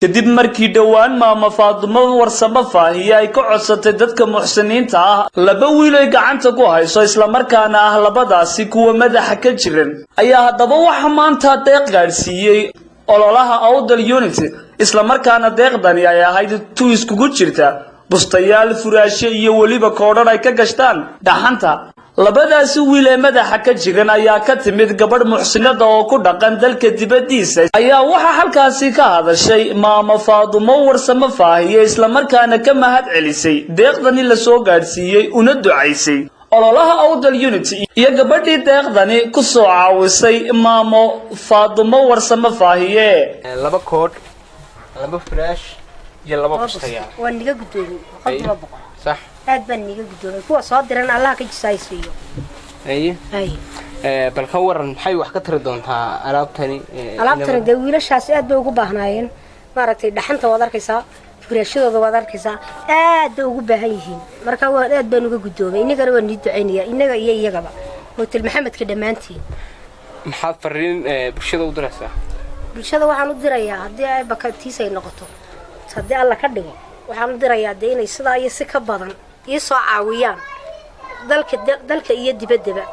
Kadib markii dhowaan Maama Faadumo Warsamo Faahiye ay ka codsatay dadka muxsiniinta ah laba wiil ay gacanta ku hayso, islamarkaana ah labadaasi kuwa madaxa ka jiran, ayaa haddaba waxa maanta deeq gaadhsiiyey ololaha Awdal Unity, islamarkaana deeqdani ay ahayd tu iskugu jirta bustayaal, furaashe iyo weliba koodhadh ay ka gashtaan dhaxanta. Labadaasi wiil ee madaxa ka jiran ayaa ka timid gabadh muxsinada oo ku dhaqan dalka dibaddiisa. Ayaa waxaa halkaasi ka hadashay Maama Faadumo Warsamo Faahiye, islamarkaana ka mahad celisay deeqdani la soo gaadhsiiyey, una ducaysay ololaha Awdal Unity iyo gabadhii deeqdani ku soo caawisay Maamo Faadumo Warsamo Faahiye. Laba koodh, laba furaash iyo laba bustayaal. Waa niga guddoomay 100%. Aad baan niga guddoomay. Kuwa soo diran Allaha ka jisaaysiiyo. Haye. Hay. Bal ka waran, maxay wax ka tari doontaa alaabtani? Alaabtani dee wiilashaas aad bay ugu baahnaayeen. Maaragtay, dhaxanta waad arkaysaa, furaashadooda waad arkaysaa, aad bay ugu baahan yihiin. Marka waa aad baan uga guddoomay. Inagana waan nii ducaynaya, inaga iyo iyagaba, Hotel Maxamedka dhammaantiin. Maxaad fariin bulshada u diraysaa? Bulshada waxaan u dirayaa, haddii ay bakatiis ay noqoto, haddii Alla ka dhigo, waxaan u dirayaa dee inay sidaa iyo si ka badan ii soo caawiyaan, dalka iyo dibaddaba.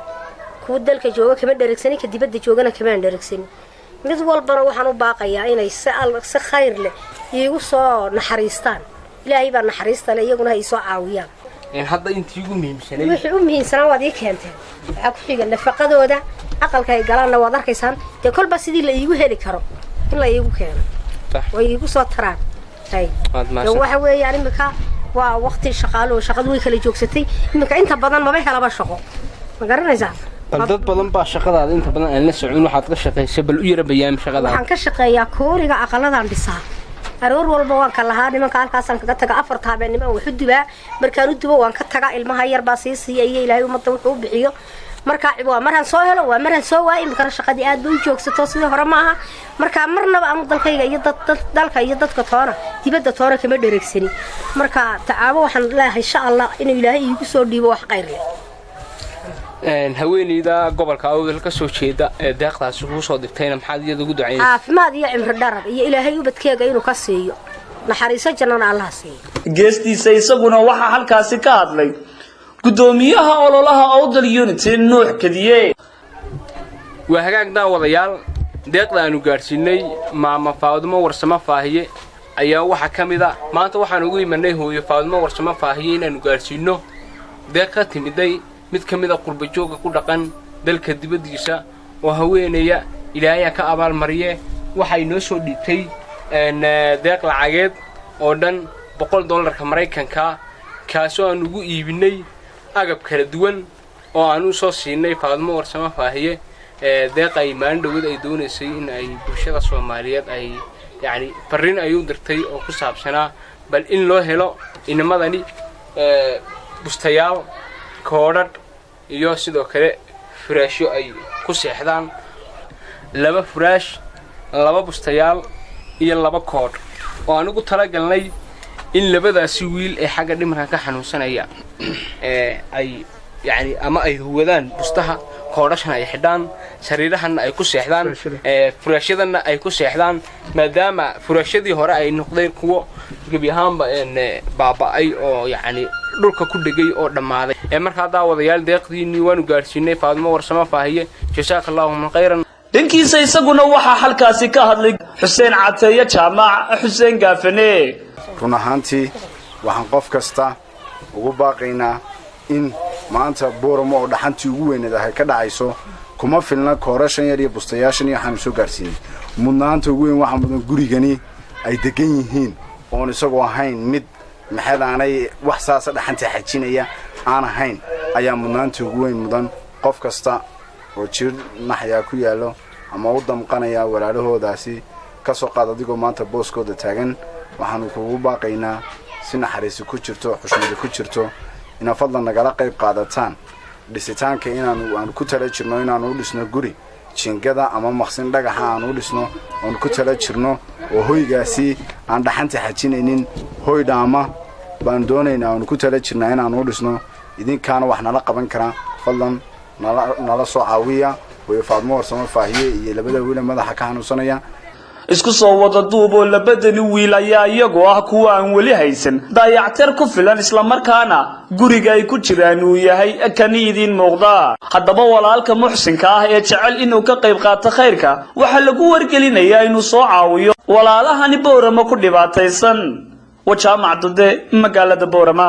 Kuwa dalka jooga kama dheregsanin, ka dibadda joogana kamaan dheregsanin. Mid walbana waxaan u baaqayaa inay si khayr leh iigu soo naxariistaan. Ilaahay baa naxariista leh, iyaguna ha ii soo caawiyaan. Hadda intii ugu muhiimsanayd. Wixii u muhiimsanaa waad ii keenteen. Waxaa ku xiga nafaqadooda. Aqalka ay galaanna waad arkaysaan. Dee kolba sidii la iigu heli karo in la iigu keeno way iigu soo taraan. Hay. Waad dee mahadsan. Waxa weeyaan, imika waa waqti shaqaalo, shaqadu way kala joogsatay. Iminka inta badan maba helaba shaqo, ma garanaysaa? Bal dad badan baa shaqadaada inta badan aan la socon. Waxaad ka shaqaysa, bal u yara bayaami shaqadaada. Waxaan ka shaqeeyaa kooriga, aqaladaan dhisaa. Aroor walba waan ka lahaa nimanka, halkaasaan kaga taga. 4ta habeenimo wax u dubaa. Markaan u dubo waan ka taga. Ilmaha yar baa sii siiya iyo Ilaahay ummadda wuxuu u bixiyo. Markaa waa maraan soo helo, waa maraan soo waayo. Iminkana shaqadii aad bay u joogsato, sidii hore ma aha. Markaa marnaba anu dalkayga iyo dalka iyo dadka toona, dibadda toona kama dhereegsani. Marka tacaabo waxaan leeyahay, insha Allah, inuu Ilaahay iigu soo dhiibo wax khayr leh. Haweeneyda gobolka Awdal ka soo jeeda ee deeqdaasi kuu soo dirtayna, maxaad iyada ugu ducaynaysaa? Caafimaad iyo cimri dharab, iyo Ilaahay ubadkeega inuu ka siiyo naxariiso, jannana Allaha siiyo. Geestiisa isaguna waxaa halkaasi ka hadlay guddoomiyaha ololaha Awdal Unity, Nuux Kadiye. Waa hagaag, daawadayaal. Deeqda aanu gaadhsiinay Maama Faadumo Warsamo Faahiye ayaa waxaa ka mid a maanta waxaan ugu imanay hooyo Faadumo Warsamo Faahiye inaanu gaadhsiinno deeq ka timiday mid ka mid a qurbajooga ku dhaqan dalka dibaddiisa oo haweenaya. Ilaahayaa ka abaalmariye. Waxay noo soo dhiibtay deeq lacageed oo dhan $100 Maraykanka, kaasoo aan ugu iibinay agab kala duwan oo aan u soo siinay Faadumo Warsamo Faahiye. Deeq ay maalin dhowad ay doonaysay in ay bulshada Soomaaliyeed ay yacni farriin ay u dirtay oo ku saabsanaa bal in loo helo inamadani bustayaal, koodhadh iyo sidoo kale furaashyo ay ku seexdaan. Laba furaash, laba bustayaal iyo laba koodh oo aan ugu talagalnay in labadaasi wiil ee xagga dhimarka ka xanuunsanaya ee ay yacni ama ay huwadaan bustaha, koodhashana ay xidhaan, sariirahanna ay ku seexdaan, furaashyadanna ay ku seexdaan, maadaama furaashyadii hore ay noqdeen kuwo gebi ahaanba baaba'ay oo yacni dhulka ku dhegay oo dhammaaday. Markaa daawadayaal, deeqdiinii waanu gaadhsiinay Faadimo Warsamo Faahiye. Jasaaka Allahu khayran. Dhankiisa isaguna waxaa halkaasi ka hadlay Xuseen Cateeye Jaamac, Xuseen Gaafane. Run ahaantii, waxaan qof kasta ugu baaqaynaa in maanta Booramo oo dhaxantii ugu weyneed ahay ka dhacayso, kuma filna koorashan yar iyo bustayaashan iyo waxaanu soo gaarsiinay. Mudnaanta ugu weyn waxaa mudan gurigani ay degan yihiin, oon isagoo ahayn mid maxadaanay wax saasa dhaxanta xajinaya aan ahayn, ayaa mudnaanta ugu weyn mudan. Qof kasta oo jir naxyaa ku yaallo ama u damqanaya walaalahoodaasi, ka soo qaad adigoo maanta booskooda taagan, waxaanu kugu baaqaynaa si naxariisi ku jirto, xushmadi ku jirto, inaad fadlan nagala qayb qaadataan dhisitaanka inaanu aanu ku tala jirno inaanu u dhisno guri jiingada ama maqsin dhagaxa aanu u dhisno oonu ku tala jirno, oo hoygaasi aan dhaxanta xajinaynin, hoy dhaama baanu doonaynaa, aanu ku tala jirnaa inaanu u dhisno. Idinkaana wax nala qaban karaa, fadlan nala soo caawiya hooyo Faadmo Warsamo Faahiye iyo labada wiile madaxa ka xanuunsanaya. Isku soo wada duub oo labadani wiil ayaa iyagu ah kuwa aan weli haysan daayactir ku filan, islamarkaana guriga ay ku jiraan uu yahay kani idiin muuqda. Haddaba walaalka muxsinka ah ee jecel inuu ka qayb qaato khayrka waxaa lagu wargelinayaa inuu soo caawiyo walaalahani Boorama ku dhibaataysan. Wajaamac Dude, magaalada Boorama.